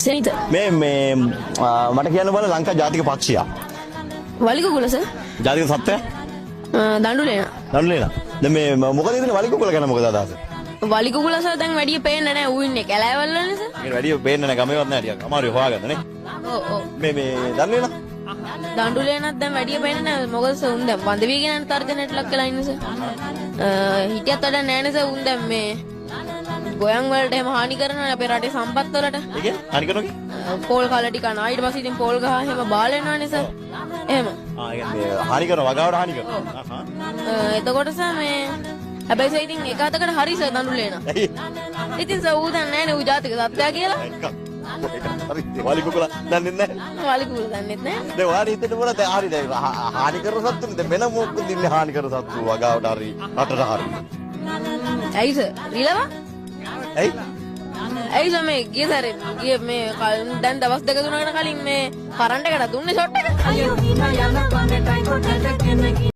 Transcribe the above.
සෙනිත. මේ මේ මට කියන්න බල ලංකා ජාතික පක්ෂියා. වලිගුකුල සර්. ජාතික සත්වයා? දඬුලේන. දඬුලේන. දැන් මේ මොකද ඉතින් වලිගුකුල ගැන මොකද අදහස? වලිගුකුල සර් දැන් වැඩිය පේන්නේ නැහැ, ඌ ඉන්නේ කැලෑවල වලනේ සර්. ඒක වැඩිය පේන්නේ නැහැ, ගමේවත් නැහැ, ටිකක් අමාරුයි හොයාගන්න නේ. ඔව් ඔව්. මේ මේ දඬුලේන? දඬුලේනත් දැන් වැඩිය පේන්නේ නැහැ. මොකද සර් උන් දැන් වඳ වීගෙන යන තර්ජනයට ලක් වෙලා ඉන්නේ සර්. හිටියත් වැඩක් නැහැ නේ සර්, උන් දැන් මේ ගොයන් වලට එහෙම හානි කරනවානේ අපේ රටේ සම්පත් වලට. ඒ කියන්නේ හානි කරනවා කියන්නේ? පෝල් කල ටික අනා, ඊට පස්සේ ඉතින් පෝල් ගහ එහෙම බාල වෙනවානේ සර්. එහෙම. ආ, ඒ කියන්නේ හානි කරනවා, වගාවට හානි කරනවා. එතකොට සර් මේ හැබැයි සර් ඉතින් එක අතකට හරි සර් දඬුලේන. ඇයි? ඉතින් සර් ඌ දන්නේ නැහනේ ඌ ජාතික සත්වයා කියලා. එකක්. හරි, වලිගුකුල දන්නේ නැහැ. වලිගුකුල දන්නෙත් නැහැ. දැන් ඔයාලා හිතන්න මොකද දැන් හරි දැන් හානි කරන සත්තුනේ දැන් වෙන මොකද ඉන්නේ හානි කරන සත්තු වගාවට හරි රටට හරි. ඇයි සර් රිලවා? ඇයි? ඇයි සර් මේ ගිය සැරේ ගිය මේ දැන් දවස් දෙක තුනකට කලින් මේ කරන්ට් එකට දුන්නේ ෂොට් එක.